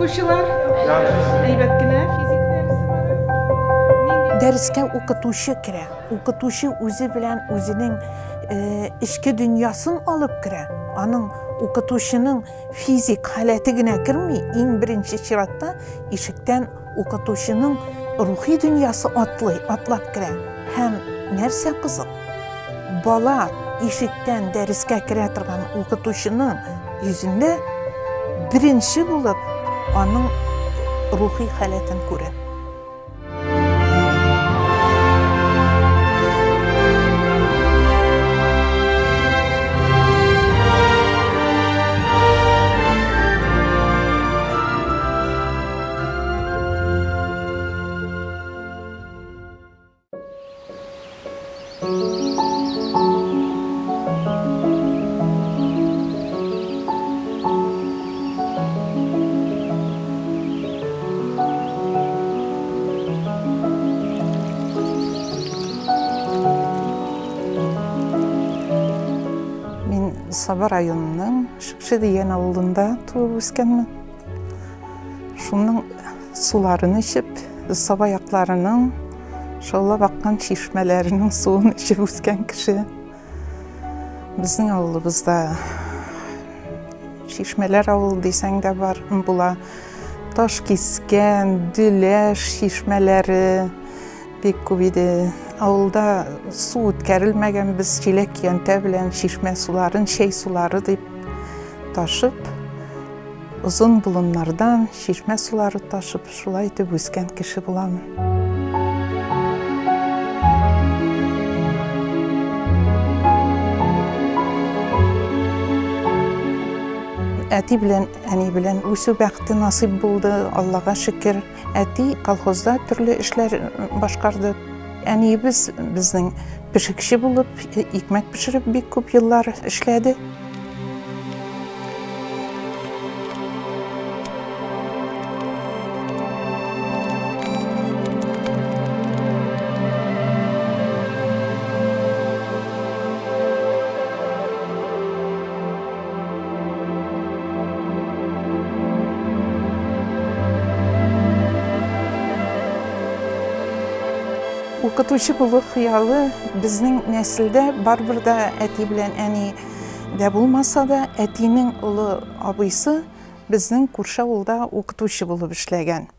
укучылар? Әйбәт кенә физик дәресе бара. Дәрескә укытучы керә. Укытучы үзе белән үзенең эчке дөньясын алып керә. Аның укытучының физик халәте генә керми, иң беренче чиратта ишектән укытучының рухи дөньясы атлый, атлап керә. Һәм нәрсә кызык? Бала ишектән дәрескә керә торган укытучының йөзендә беренче булып аның рухи халәтен күрә. Мин Саба районының Шыкшы дигән авылында туып үскәнмен. Шуның суларын эчеп, Саба якларының шаулап аккан чишмәләренең суын эчеп үскән кеше. Безнең авылыбызда чишмәләр авыл дисәң дә бар була. Таш кискән, Дөләш чишмәләре бик күп иде. Авылда су үткәрелмәгән, без чиләк-көянтә белән чишмә суларын, чәй сулары дип ташып, озын болыннардан чишмә сулары ташып, шулай итеп үскән кеше булам. Әти белән әни белән үсү бәхете насыйп булды, Аллага шөкер. Әти колхозда төрле эшләр башкарды. Әниебез безнең пешекче булып, икмәк пешереп бик күп еллар эшләде. Укытучы булу хыялы безнең нәселдә барыбер дә әти белән әни дә булмаса да, әтинең олы абыйсы безнең күрше авылда укытучы булып эшләгән.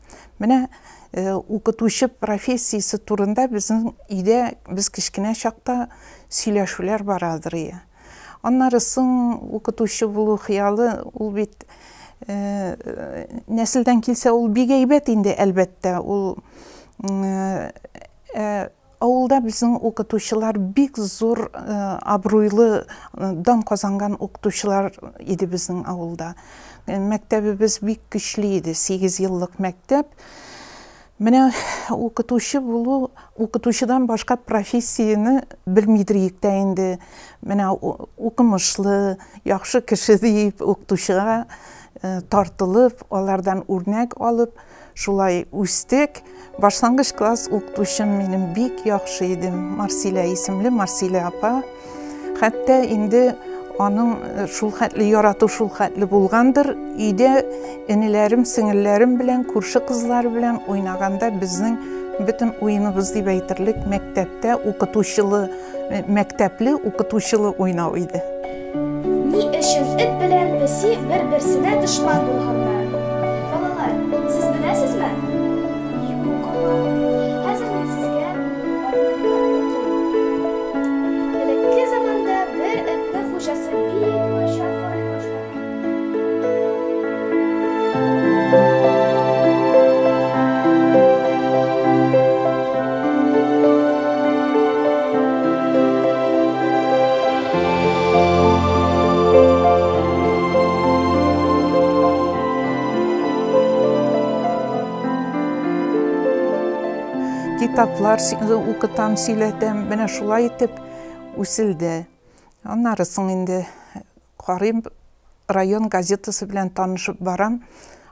Менә укытучы профессиясе турында безнең өйдә без кечкенә чакта сөйләшүләр барадыр ие. Аннары соң укытучы булу хыялы ул бит нәселдән килсә ул бик әйбәт инде, әлбәттә. Ул авылда безнең укытучылар бик зур абруйлы дан казанган укытучылар иде безнең авылда. Мәктәбебез бик көчле иде, 8 еллык мәктәп. Менә укытучы булу, укытучыдан башка профессияне белмидер идек тә инде. Менә укымышлы, яхшы кеше дип укытучыга тартылып, алардан үрнәк алып, шулай үстек. Башлангыч класс укытучым минем бик яхшы иде, Марсилә исемле Марсилә апа. Хәтта инде аның шул хәтле ярату шул хәтле булгандыр, өйдә энеләрем, сеңелләрем белән, күрше кызлары белән уйнаганда безнең бөтен уеныбыз дип әйтерлек мәктәптә укытучылы, мәктәпле укытучылы уйнау иде. Ни өчен эт белән песи бер-берсенә дошман булганнар? Балалар, сез беләсезме? Юк, апа. Хәзер мин сезгә бармакны укыйм. Элекке заманда бер этне хуҗасы бик начар карый башлаган. Китаплар укытам, сөйләтәм. Менә шулай итеп үселде. Аннары соң инде карыйм, район газетасы белән танышып барам.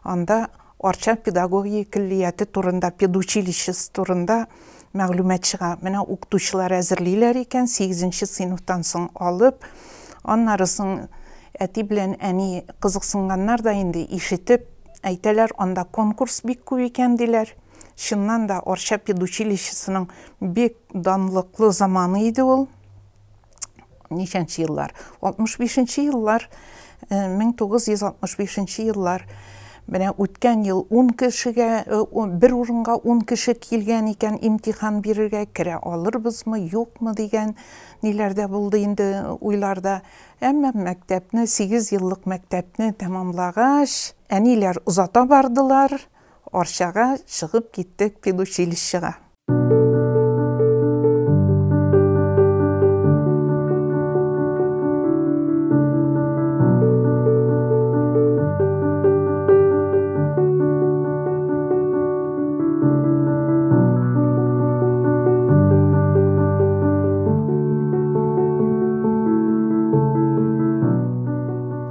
Анда Арча педагогия көллияте турында, педучилищесы турында мәгълүмат чыга. Менә укытучылар әзерлиләр икән, 8 сыйныфтан соң алып, аннары соң әти белән әни кызыксынганнар да инде ишетеп, Әйтәләр, анда конкурс бик күп икән, диләр. Чыннан да, Арча педучилищесының бик данлыклы заманы иде ул. Ничәнче еллар? 65 нче еллар, 1965 нче еллар. Менә үткән ел 10 кешегә, бер урынга 10 кеше килгән икән имтихан бирергә, керә алырбызмы, юкмы дигән ниләр дә булды инде уйларда. Әмма мәктәпне, 8 еллык мәктәпне тәмамлагач, әниләр озата бардылар, Арчага чыгып киттек педучилищега.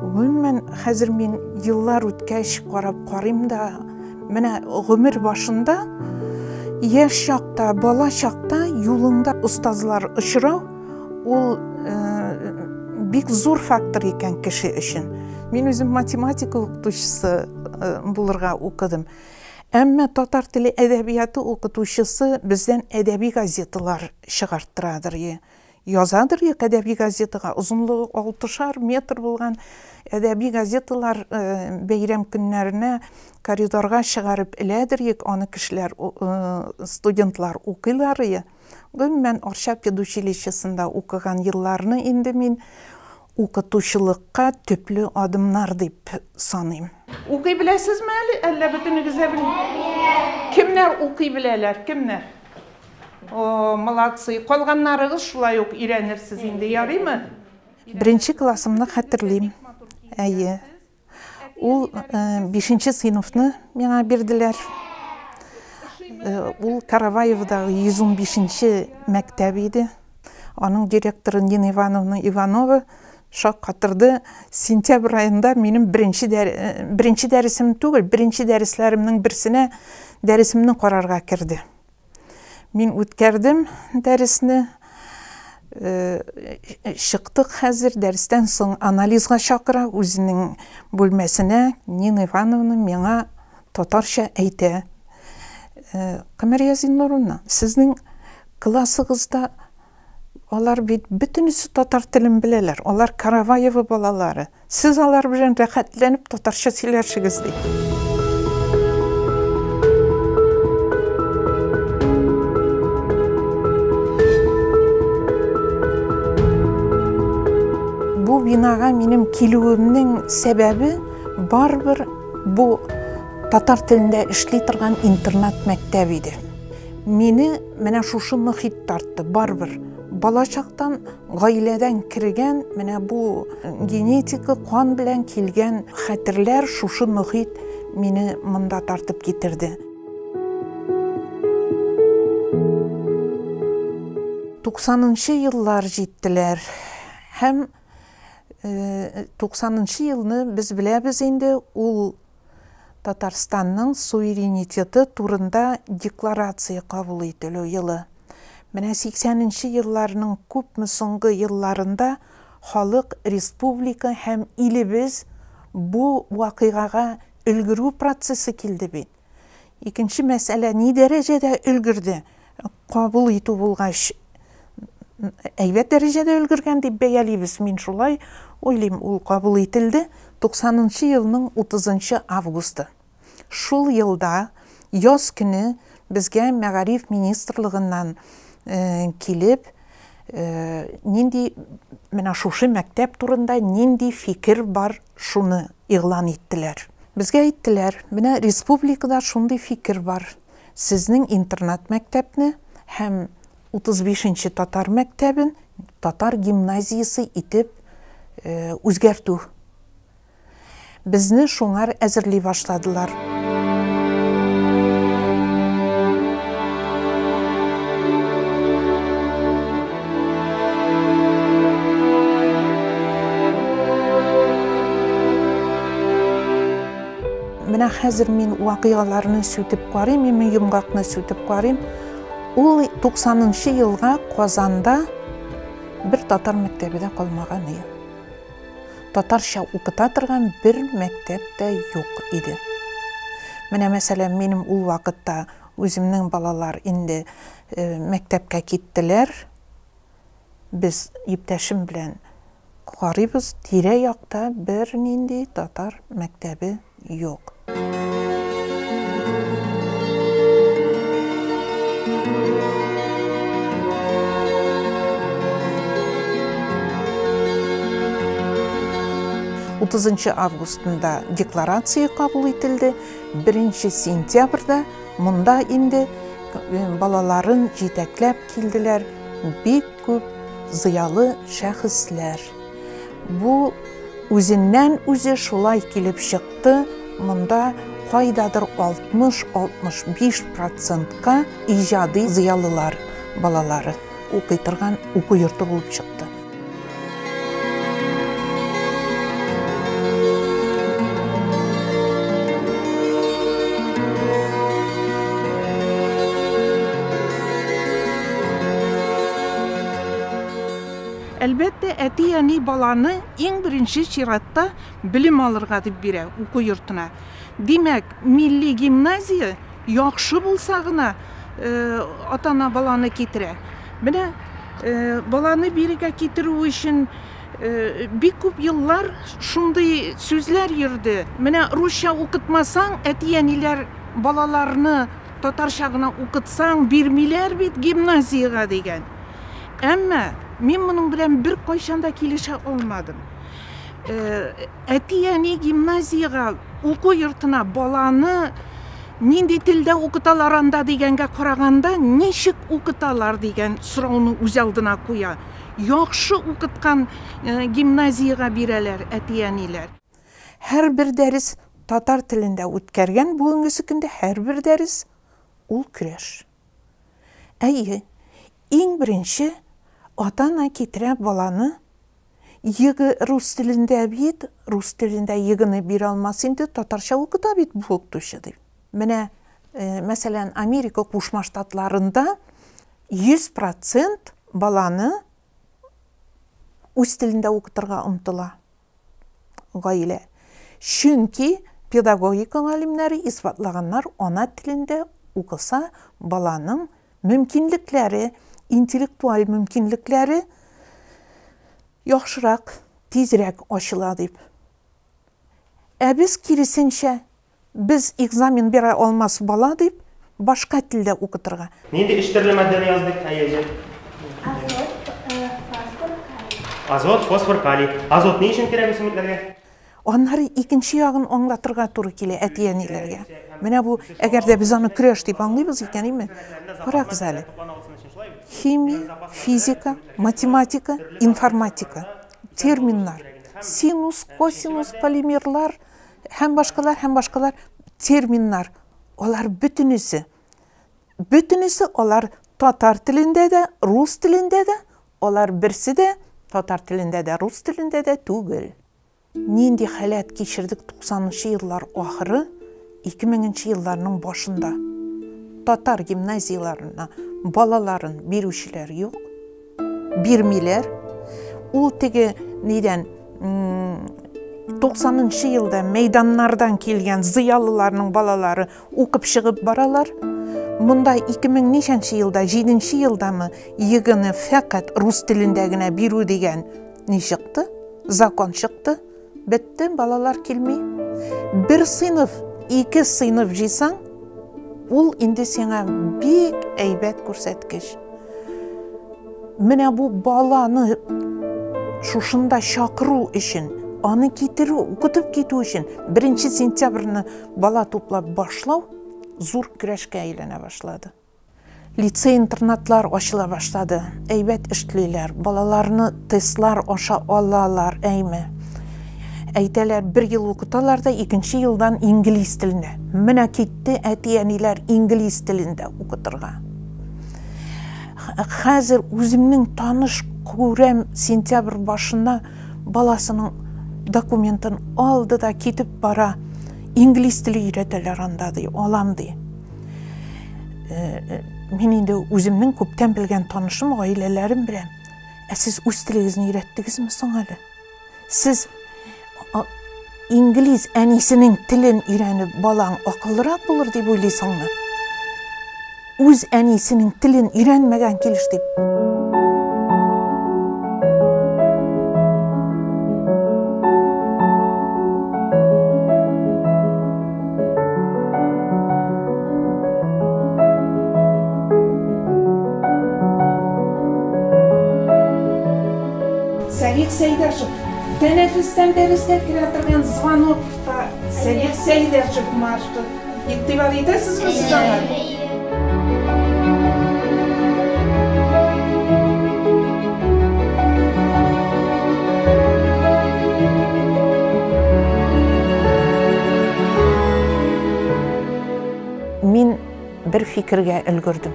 Гомумән, хәзер мин еллар үткәч карап карыйм да, менә гомер башында, яшь чакта, бала чакта юлыңда остазлар очрау, ул э, бик зур фактор икән кеше өчен. Мин үзем математика укытучысы э, булырга укыдым. Әмма татар теле әдәбияты укытучысы бездән әдәби газеталар чыгарттырадыр. Язадыр юк әдәби газетага, озынлыгы алтышар метр булган әдәби газеталар бәйрәм көннәренә коридорга чыгарып эләдер юк, аны кешеләр, студентлар укыйлар ие. Гомумән, Арча педучилищесында укыган елларны инде мин укытучылыкка төпле адымнар дип саныйм. Укый беләсезме әле, әллә бөтенегез дә белми? Кемнәр укый беләләр, кемнәр? О, молодцы. Калганнарыгыз шулай ук өйрәнерсез инде, ярыймы? Беренче классымны хәтерлим. Әйе. Ул бишенче сыйныфны миңа бирделәр. Ул Караваевдагы 115 нче мәктәп иде. Аның директоры Нина Ивановна Иванова шаккатырды. Сентябрь аенда минем беренче беренче дәресем түгел, беренче дәресләремнең берсенә дәресемне карарга керде. Мин үткәрдем дәресне. Чыктык хәзер, дәрестән соң анализга чакыра үзенең бүлмәсенә. Нина Ивановна миңа татарча әйтә. Камәрия Зиннуровна, сезнең классыгызда алар бит бөтенесе татар телен беләләр. Алар Караваева балалары. Сез алар белән рәхәтләнеп татарча сөйләшегез, ди. Бу бинага минем килүемнең сәбәбе барыбер бу татар телендә эшли торган интернат мәктәп иде. Мине менә шушы мохит тартты, барыбер. Балачактан гаиләдән кергән менә бу генетика, кан белән килгән хәтерләр, шушы мохит мине монда тартып китерде. Туксанынчы еллар җиттеләр һәм туксанынчы елны без беләбез инде, ул Татарстанның суверенитеты турында декларация кабул ителү елы. Менә 80 нче елларның күпме соңгы елларында халык, республика һәм илебез бу вакыйгага өлгерү процессы килде бит. Икенче мәсьәлә, ни дәрәҗәдә өлгерде? Кабул итү булгач, әйбәт дәрәҗәдә өлгергән дип бәялибез. Мин шулай уйлыйм, ул кабул ителде 90 нчы елның 30 нчы августы. Шул елда яз көне безгә мәгариф министрлыгыннан килеп, нинди менә шушы мәктәп турында нинди фикер бар, шуны игълан иттеләр. Безгә әйттеләр, менә республикада шундый фикер бар, сезнең интернат мәктәпне һәм 35 нче татар мәктәбен татар гимназиясе итеп үзгәртү. Безне шуңар әзерли башладылар. Менә хәзер мин вакыйгаларны сүтеп карыйм, мин йомгакны сүтеп карыйм. Ул 90 нчы елга Казанда бер татар мәктәбе дә калмаган иде. Татарча укыта торган бер мәктәп тә юк иде. Менә, мәсәлән, минем ул вакытта үземнең балалар инде мәктәпкә киттеләр. Без иптәшем белән карыйбыз, тирә-якта бернинди татар мәктәбе юк. Утызынчы августында декларация кабул ителде, беренче сентябрьдә монда инде балаларын җитәкләп килделәр бик күп зыялы шәхесләр. Бу үзеннән-үзе шулай килеп чыкты, монда кайдадыр 60-65 процентка иҗади зыялылар балалары укый торган уку йорты булып чыкты. Әлбәттә, әти-әни баланы иң беренче чиратта белем алырга дип бирә уку йортына. Димәк, милли гимназия яхшы булса гына ата-ана баланы китерә. Менә баланы бирегә китерү өчен бик күп еллар шундый сүзләр йөрде. Менә русча укытмасаң, әти-әниләр балаларны татарча гына укытсаң, бирмиләр бит гимназиягә дигән. Әмма мин моның белән беркайчан да килешә алмадым. Әти-әни гимназиягә, уку йортына баланы нинди телдә укыталар анда дигәнгә караганда, ничек укыталар дигән сорауны үз алдына куя. Яхшы укыткан гимназиягә бирәләр әти-әниләр. Һәрбер дәрес татар телендә үткәргән бүгенгесе көндә һәрбер дәрес ул көрәш. Әйе, иң беренче ата-ана китерә баланы ЕГЭ рус телендә бит, рус телендә ЕГЭны бирә алмас инде, татарча укыта бит бу укытучы дип. Менә, мәсәлән, Америка Кушма Штатларында 100 процент баланы үз телендә укытырга омтыла гаилә. Чөнки педагогика галимнәре исбатлаганнар, ана телендә укыса, баланың мөмкинлекләре, интеллектуаль мөмкинлекләре яхшырак, тизрәк ачыла дип. Ә без киресенчә, без экзамен бирә алмас бала дип, башка телдә укытырга. Нинди өч төрле матдәне яздык, Әйәҗә? Азот, фосфор, калий. Азот, фосфор, калий. Азот ни өчен кирәк үсемлекләргә? Аннары икенче ягын аңлатырга туры килә әти-әниләргә. Менә бу, әгәр дә без аны көрәш дип аңлыйбыз икән, әйме? Карагыз әле. Химия, физика, математика, информатика. Терминнар. Синус, косинус, полимерлар һәм башкалар, һәм башкалар терминнар. Алар бөтенесе. Бөтенесе алар татар телендә дә, рус телендә дә, алар берсе дә татар телендә дә, рус телендә дә түгел. Нинди халәт кичердек туксанынчы еллар ахыры, ике меңенче елларның башында. Татар гимназияләренә балаларын бирүчеләр юк, бирмиләр. Ул теге нидән, туксанынчы елда мәйданнардан килгән зыялыларның балалары укып чыгып баралар. Монда ике мең ничәнче елда, җиденче елдамы ЕГЭны фәкать рус телендә генә бирү дигән ни чыкты? Закон чыкты, бетте, балалар килми. Бер сыйныф, ике сыйныф җыйсаң, ул инде сиңа бик әйбәт күрсәткеч. Менә бу баланы шушында чакыру өчен, аны китерү, укытып китү өчен 1 сентябрьне бала туплап башлау зур көрәшкә әйләнә башлады. Лицей-интернатлар ачыла башлады. Әйбәт эшлиләр. Балаларны тестлар аша алалар, әйме. Әйтәләр, бер ел укыталар да, икенче елдан инглиз телендә. Менә китте әти-әниләр инглиз телендә укытырга. Хәзер үземнең таныш күрәм, сентябрь башына баласының документын алды да китеп бара. Инглиз теле өйрәтәләр анда, ди, алам, ди. Мин инде үземнең күптән белгән танышым, гаиләләрем белән. Ә сез үз телегезне өйрәттегезме соң әле? Сез Инглиз әнисенең телен өйрәнеп, балаң акыллырак булыр дип уйлыйсыңмы? Үз әнисенең телен өйрәнмәгән килеш дип. Сәлих Сәйдәшев, тәнәфестән дәрескә керә торган звонокта Сәлих Сәйдәшев маршы. Игътибар итәсезме сез аңа? Мин бер фикергә өлгердем.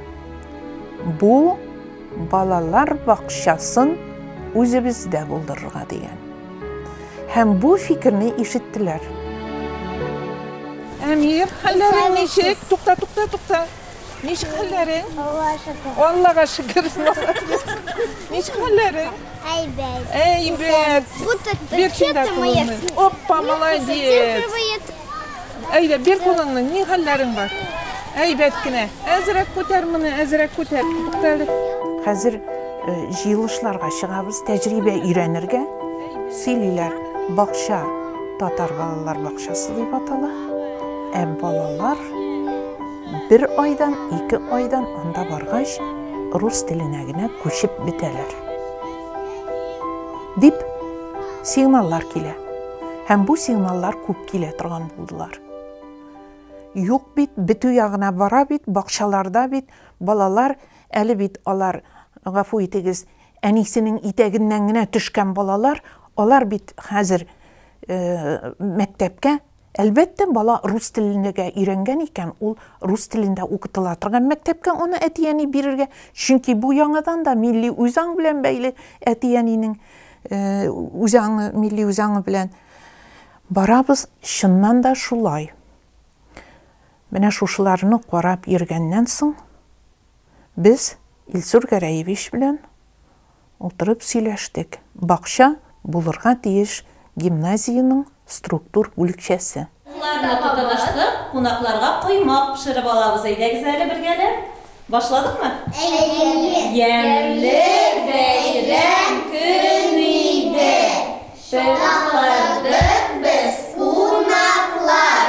Бу балалар бакчасын үзебездә булдырырга дигән. Һәм бу фикерне ишеттеләр. Әмир, хәлләрең ничек? Тукта, тукта, тукта. Ничек хәлләрең? Аллага шөкер. Аллага шөкер. Ничек хәлләрең? Әйбәт. Әйбәт. Бир син дә кулыңны. Опа, молодец. Әйдә, бир кулыңны. Ни хәлләрең бар? Әйбәт кенә. Әзрәк күтәр моны, әзрәк күтәр. Тукта әле. Хәзер җыелышларга чыгабыз, тәҗрибә өйрәнергә. Сөйлиләр, бакча татар балалар бакчасы дип атала. Ә балалар бер айдан, ике айдан анда баргач, рус теленә генә күчеп бетәләр. Дип сигналлар килә. Һәм бу сигналлар күп килә торган булдылар. Юк бит, бетү ягына бара бит, бакчаларда бит балалар, әле бит алар, гафу итегез, әнисенең итәгеннән генә төшкән балалар, алар бит хәзер мәктәпкә, әлбәттә, бала рус теленегә өйрәнгән икән, ул рус телендә укытыла торган мәктәпкә аны әти-әни бирергә, чөнки бу яңадан да милли үзаң белән бәйле, әти-әнинең үзаңы, милли үзаңы белән барабыз, чыннан да шулай. Менә шушыларны карап йөргәннән соң, без Илсур Гәрәевич белән утырып сөйләштек. Бакча булырга тиеш гимназиянең структур бүлекчәсе. Кулларны тотанаштык, кунакларга коймак пешереп алабыз. Әйдәгез әле бергәләп. Башладыкмы? Әйе. Ямьле бәйрәм көн иде. Чакырдык без кунаклар.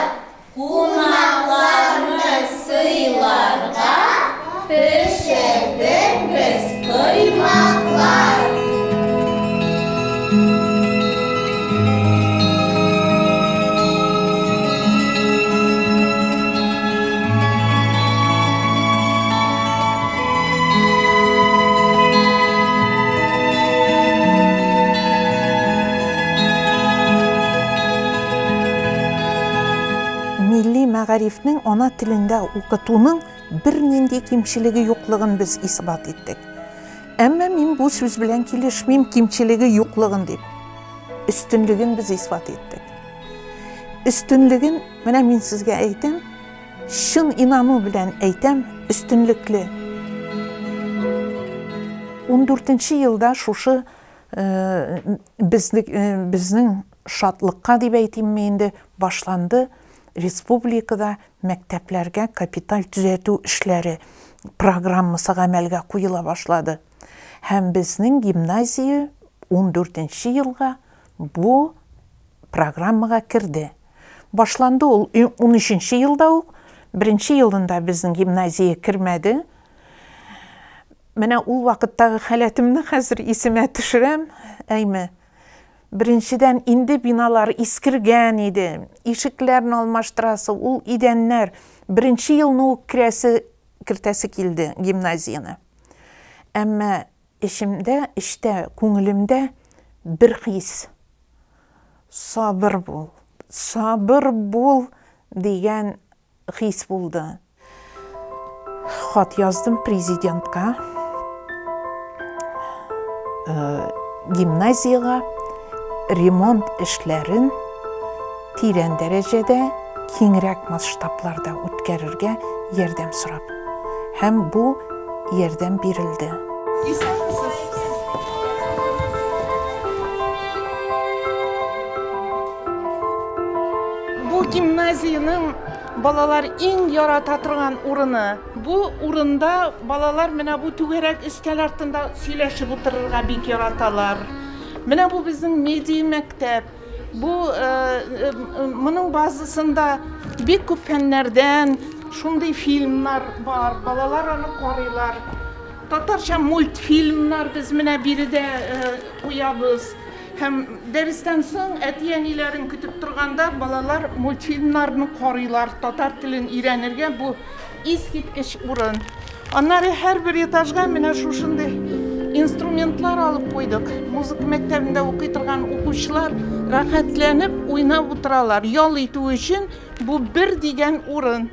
Кунакларны сыйларга пешердек без коймаклар. Милли мәгарифнең ана телендә укытуның бернинди кимчелеге юклыгын без исбат иттек. Әмма мин бу сүз белән килешмим, кимчелеге юклыгын дип. Өстенлеген без исбат иттек. Өстенлеген, менә мин сезгә әйтәм, чын инану белән әйтәм, өстенлекле. 14 елда шушы безнең шатлыкка дип әйтимме инде, башланды республикада мәктәпләргә капиталь төзәтү эшләре программасы гамәлгә куела башлады. Һәм безнең гимназия 14 елга бу программага керде. Башланды ул 13 елда ук. Беренче елында безнең гимназия кермәде. Менә ул вакыттагы халәтемне хәзер исемә төшерәм, әйме. Беренчедән, инде биналар искергән иде. Ишекләрне алмаштырасы, ул идәннәр. Беренче елны ук кертәсе килде гимназияне. Әмма эчемдә, эчтә, күңелемдә бер хис. Сабыр бул, сабыр бул дигән хис булды. Хат яздым президентка, гимназияга ремонт эшләрен тирән дәрәҗәдә, киңрәк масштабларда үткәрергә ярдәм сорап. Һәм бу ярдәм бирелде. Исәнмесез. Бу гимназиянең балалар иң ярата торган урыны. Бу урында балалар менә бу түгәрәк өстәл артында сөйләшеп утырырга бик яраталар. Менә бу безнең медиа мәктәп. Бу моның базасында бик күп фәннәрдән шундый фильмнар бар. Балалар аны карыйлар. Татарча мультфильмнар без менә биредә куябыз. Һәм дәрестән соң әти-әниләрен көтеп торганда балалар мультфильмнарны карыйлар. Татар телен өйрәнергә бу искиткеч урын. Аннары һәрбер этажга менә шушындый инструментлар алып куйдык. Музыка мәктәбендә укый торган укучылар рәхәтләнеп уйнап утыралар. Ял итү өчен бу бер дигән урын.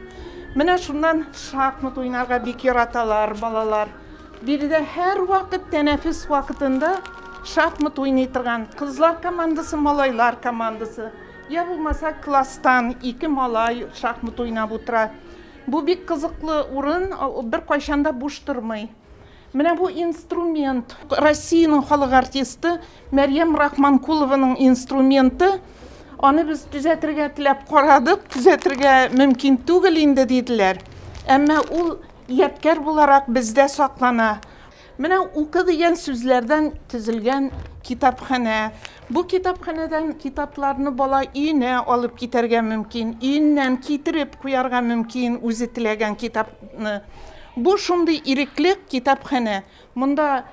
Менә шуннан шахмат уйнарга бик яраталар балалар. Биредә һәрвакыт тәнәфес вакытында шахмат уйный торган кызлар командасы, малайлар командасы. Я булмаса класстан ике малай шахмат уйнап утыра. Бу бик кызыклы урын, бер кайчан да буш тормый. Менә бу инструмент. Россиянең халык артисты Мәрьям Рахманкулованың инструменты. Аны без төзәтергә теләп карадык, төзәтергә мөмкин түгел инде диделәр. Әмма ул ядкәр буларак бездә саклана. Менә укы дигән сүзләрдән төзелгән китапханә. Бу китапханәдән китапларны бала өенә алып китәргә мөмкин, өеннән китереп куярга мөмкин үзе теләгән китапны. Бу шундый ирекле китапханә. Монда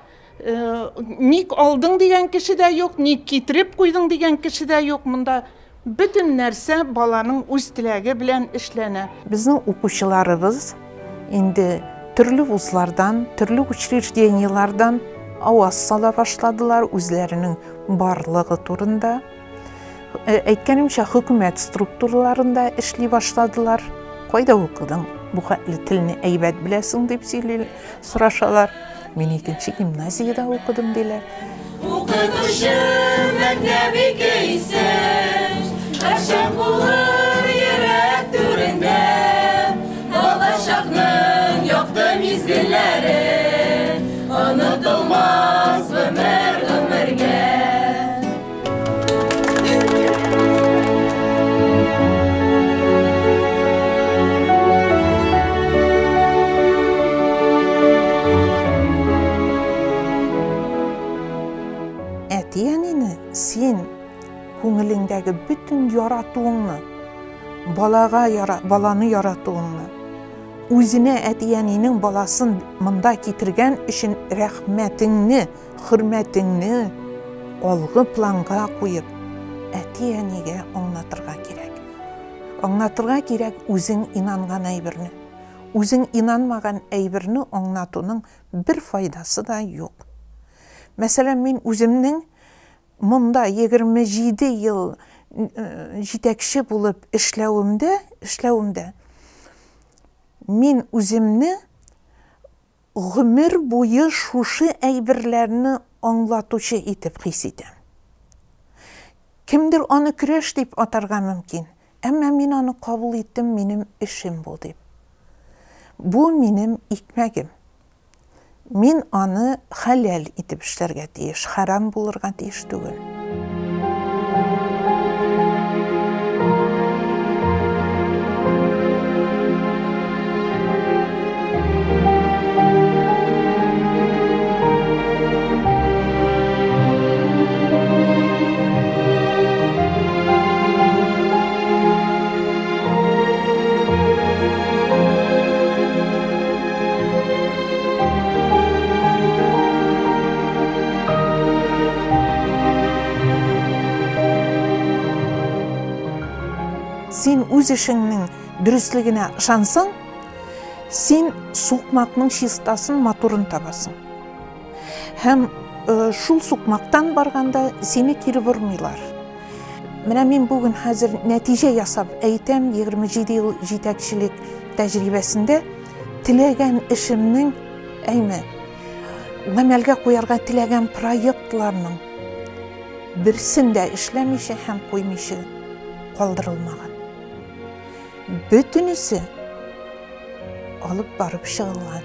ник алдың дигән кеше дә юк, ник китереп куйдың дигән кеше дә юк. Монда бөтен нәрсә баланың үз теләге белән эшләнә. Безнең укучыларыбыз инде төрле вузлардан, төрле учреждениелардан аваз сала башладылар үзләренең барлыгы турында. Әйткәнемчә, хөкүмәт структураларында эшли башладылар. Кайда укыдың? Бу хәтле телне әйбәт беләсең дип сөйли, сорашалар. Мин икенче гимназиядә укыдым диләр. Укытучы мәктәп ике исем, һәрчак булыр йөрәк түрендә. Балачакның якты мизгелләре онытылмас гомер гомергә. Әти-әнине син күңелеңдәге бөтен яратуыңны, балага яра, баланы яратуыңны, үзенә әти-әнинең баласын монда китергән өчен рәхмәтеңне, хөрмәтеңне алгы планга куеп, әти-әнигә аңлатырга кирәк. Аңлатырга кирәк үзең инанган әйберне. Үзең инанмаган әйберне аңлатуның бер файдасы да юк. Мәсәлән, мин үземнең монда 27 ел җитәкче булып эшләвемдә, эшләвемдә мин үземне гомер буе шушы әйберләрне аңлатучы итеп хис итәм. Кемдер аны көрәш дип атарга мөмкин, әмма мин аны кабул иттем, минем эшем бу дип. Бу минем икмәгем. Мин аны хәләл итеп эшләргә тиеш, харам булырга тиеш түгел. Син үз эшеңнең дөреслегенә ышансаң, син сукмакның чистасын, матурын табасың. Һәм шул сукмактан барганда сине кире бормыйлар. Менә мин бүген хәзер нәтиҗә ясап әйтәм, 27 ел җитәкчелек тәҗрибәсендә теләгән эшемнең, әйме, гамәлгә куярга теләгән проектларның берсен дә эшләмичә һәм куймыйча калдырылмаган. Бөтенесе алып барып чыгылган.